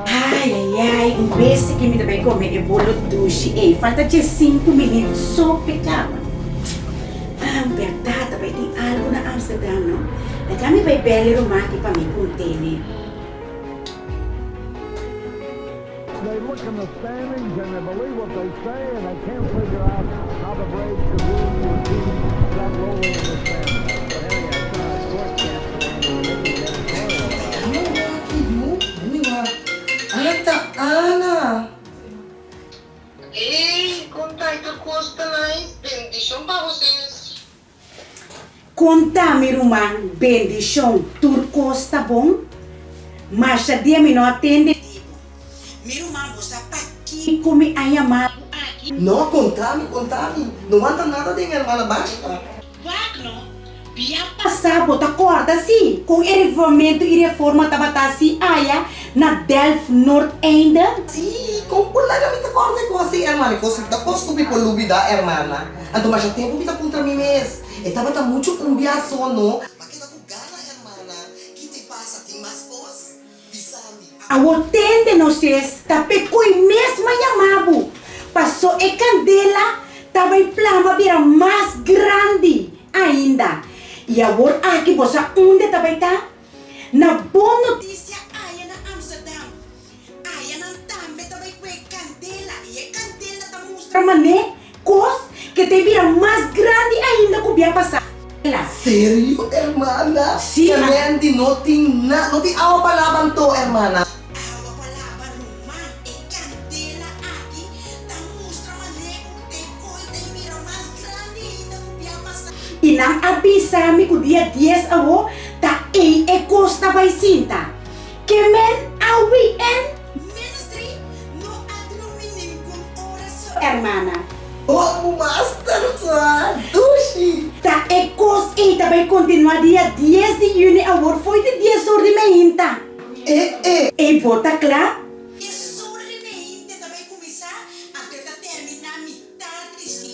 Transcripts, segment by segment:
Ai ai ai, un bes aki mi ta bai come e bolo dushi ei. Falta dje sinku minuut so p'e caba. Ah, berdad, ta bai tin algo na Amsterdam, no? Laga mi bai bel e ruman aki pa mi cont'e. They look in the standings and they believe what they say and they can't figure out how the Braves could lose to a team that lowly in the standings. Lami wak yu, lami wak. Ata Ana! Ey, con ta y tur cos ta nice, bendicion pa bo sis. Konta mi ruman bendishon tur kos ta bon? Masha dia mi no a tende di bo. Mi ruman bo sa pakiko mi a yama bo aki? No, konta mi, konta mi. No wanta nada den hermana basta. Wak no, bia pasa bo ta korda si kon e revivamentu i reforma tabata si aya na Delft Noordeinde? Si, kon por laga mi ta korda e kos ei hermana, e kos ta kos ku mi por lubida hermana. Anto masha tempu mi ta puntra mi mes, e tabata muchu un bia so, no? M'a keda ku gana, hermana. Ki te pasa? Tin mas kos? Bisa mi. Awor tende nos es ta p'e koe mes m'a yama bo, paso e kandela ta bai plama bira mas grandi ainda. I awor aki bo sa unda e ta bai ta? Na Bon Notisia aya na Amsterdam. Aya nan tambe ta bai ku e kandela i e kandela ta mustra mané kos ke ta bira mas grandi ainda ku bia pasá. Serio hermana? Sí. Kemendi no tin na no tin awa pa laba anto hermana. Awa pa laba ruman e kandela aki ta mustra mané ku e koi ta bira mas grandi ainda ku bia pasá. I nan a bisa mi ku dia dies awo ta ei e kos ta bai sinta. Ke men AWN Ministry no a drumi ningun ora so hermana. Bon bo master sa dushi. Ta e kos ei ta bai kontinuá dia dies di yüni awor fo'i di dies or di meinta. E e. Ei bo ta kla? Dies or di meinte ta bai kuminsá anto e ta terminá mi.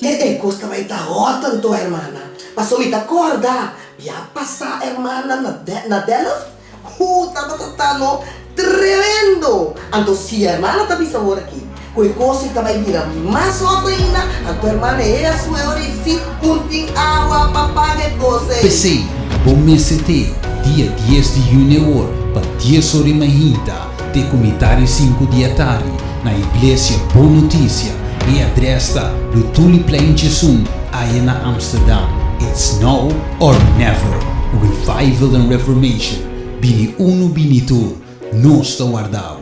E e kos ta bai ta hòt anto hermana, paso mi ta kòrda bia pasá hermana na na Delft hu tabata ta no tremendo, anto si hermana ta bisa awor aki ku e kos ei ta bai bira mas hòt ainda, anto hermana e a sue ora ei si un tin awa pa paga e kos ei. P'esei, bo mester te dia dies di yüni awor pa dies ora i mainta. Te ku mitad di sinku di e tardi na Iglesia Bon Notisia. E adres ta Luthuliplein 11, aya na Amsterdam. It's now or never! Revival and Reformation, bini unu bini tur, nos ta warda bo.